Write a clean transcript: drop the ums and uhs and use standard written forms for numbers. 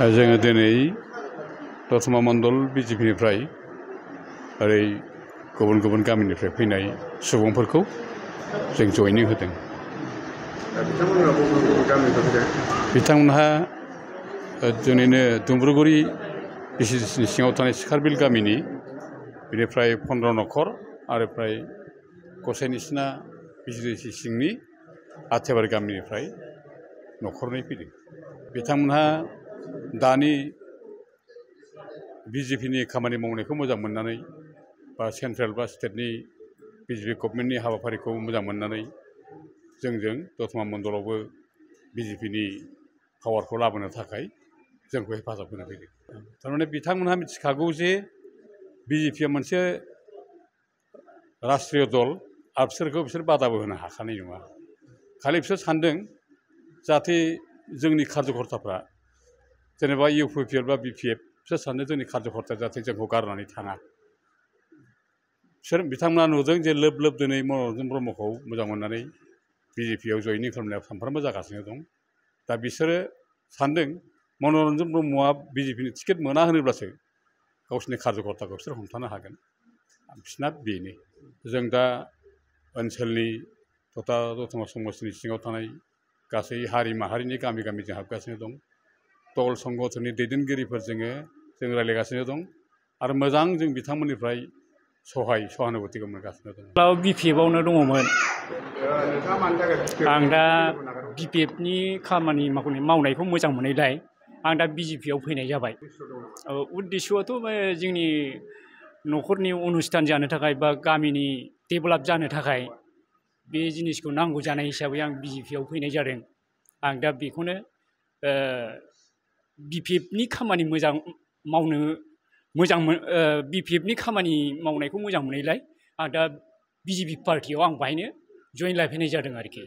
जोङो दिनै दतमा मण्डल बिजेपिनिफ्राय ओरै गुबुन गुबुन गामिनिफ्राय फैनाय सुबुंफोरखौ जों जयनिं होदों। बिथांमोनहा जोंनिनो दुम्ब्रुगुरि बिसिडिसिनि सिङाव थानाय सिखारबिल गामिनि बेनिफ्राय 15 न'खर आरो फ्राय गसाइनिसिना बिसिडिसि सिंनि आथेबारि गामिनिफ्राय न'खरनै फैदों। बिथांमोनहा दानि बिजेपिनि खामानि मावनायखौ मोजां मोननानै बा सेन्ट्रेल बा स्टेटनि बिजेपि गभर्नमेन्टनि हाबाफारिखौ मोजां मोननानै जोंजों दतमा मण्डलावबो बिजेपिनि पावारखौ लाबोनो थाखाय जोंखौ हेफाजाब होनो फैदों। थारमाने बिथांमोनहा मिथिखागौ जे बिजेपिया मोनसे राष्ट्रीय दल आरो बिसोर बादाबो होनो हाखानाय नङा। खालि बिसोर सानदों जाहाथे जोंनि कार्यकर्ताफ्रा जेनेबा इउपिपिएल बा बिपिएफ बिसोर सानदों जोंनि कार्यकर्ताया जाहाथे जोंखौ गारनानै थाङा। बिथांमोना नुदों जे लोब लोब दिनै मनरन्जन ब्रह्मखौ मोजां मोननानै बिजेपिआव जयनिं खालामनाया सानफ्रामबो जागासिनो दं। दा बिसोरो सानदों मनरन्जन ब्रह्मआ बिजेपिनि टिकेट मोना होनोब्लासो गावसोरनि कार्यकर्ताखौ बिसोर हमथानो हागोन। बिसोरना बेनो। जों दा ओनसोलनि तथा दतमा समस्तिनि सिङाव थानाय गासै हारि माहारिनि गामि गामि जों हाबगासिनो दं। दल संगठननि दैदेनगिरिफोरजों जों रायज्लायगासिनो दं आरो मोजां जों बिथांमोननिफ्राय सहानुभुतिखौ मोनगासिनो दं। बिपिएफआवनो दङमोन। आं दा बिपिएफनि खामानि मावनायखौ मोजां मोननायलाय आं दा बिजेपिआव फैनाय जाबाय। उद्देस्यआथ' जोंनि न'खरनि अनुस्थान जानो थाखाय बा गामिनि डेभेलप जानो थाखाय बे जिनिसखौ नांगौ जानाय हिसाबै आं बिजेपिआव फैनाय जादों। आं दा बेखौनो बिपिएफनि खामानि बिपिएफनि खामानि मावनायखौ मोजां मोननायलाय आं दा बिजेपि पार्टियाव आं बाहायनो जइन लाफैनाय जादों आरोखि।